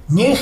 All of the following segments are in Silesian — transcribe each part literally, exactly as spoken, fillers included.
Niech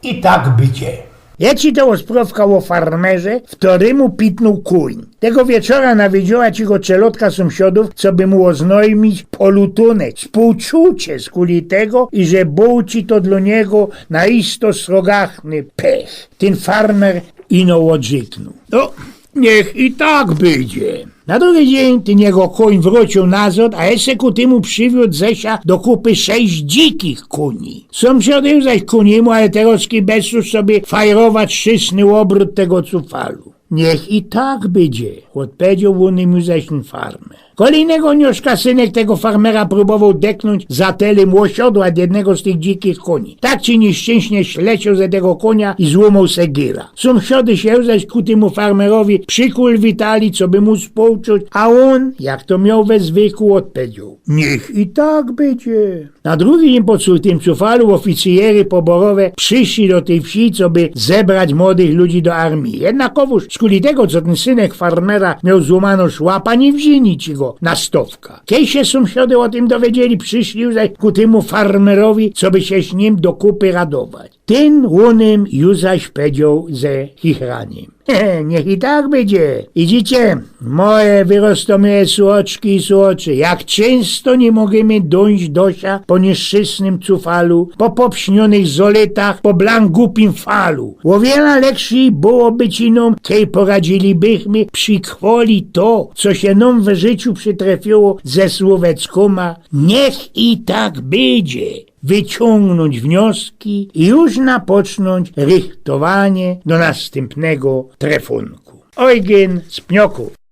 i tak bydzie. Jŏ ci to ôsprŏwka ô farmerze, ftorymu pitnōł kōń. Tego wieczora nawiedziała ci go czelotka sōmsiadōw, coby mu ôznojmić polutōnek, spōłczucie skuli tego, iże bōł ci to dlŏ niego na isto srogachny pech. Tyn farmer ino ôdrzyknōł: „No, niech i tak bydzie”. Na drugi dziyń tyn jego kōń wrōciōł nazŏd, a jeszcze ku tymu prziwiōdł ze sia do kupy sześć dzikich kōni. Sōmsiadŏw zaś ku nimu, ale terŏzki bez już sobie fajrować szysny ôbrōt tego cufalu. „Niech i tak bydzie”, ôdpowiedzioł ônym już zaś tyn farmer. Kolejnego dnioszka synek tego farmera prōbowoł deknōńć za telym ôsiodła jednego z tych dzikich kōni. Tak ci nieszczyńśnie ślecioł ze tego kōnia i złōmoł se gyra. Sōmsiadŏw sie zaś ku tymu farmerowi przikulwitali, coby mu spōłczuć, a ôn, jak to mioł we zwyku, ôdpowiedzioł: „Niech i tak bydzie”. Na drugi dziyń po cu-, tym cufalu ôficyjery poborowe prziszli do tyj wsi, coby zebrać młodych ludzi do armije. Jednakowōż skuli tego, co tyn synek farmera mioł złōmanõ szłapã, niy wziyni ci go na stowka. Kej sie sōmsiadŏw ô tym dowiedzieli, prziszli już zaś ku tymu farmerowi, coby sie z nim do kupy radować. Tyn ônym już zaś powiedzioł ze chichranim: „He, niech i tak bydzie. Widzicie, moje wyrostōmiyłe suroczki i surocze, jak czynsto niy możymy dōńć do sia po nieszczyśnym cufalu, po popsniōnych zolytach, po blank gupim falu. Ô wiela lepszyj byłoby ci nōm, kej poradzilibychmy przikwoli to, co sie nōm w życiu przitrefiło ze słoweckōma „niech i tak bydzie”, wyciōngnōńć wnioski i już napoczōńć rychtowanie do nastympnego trefōnku”. Ojgyn z Pniokōw.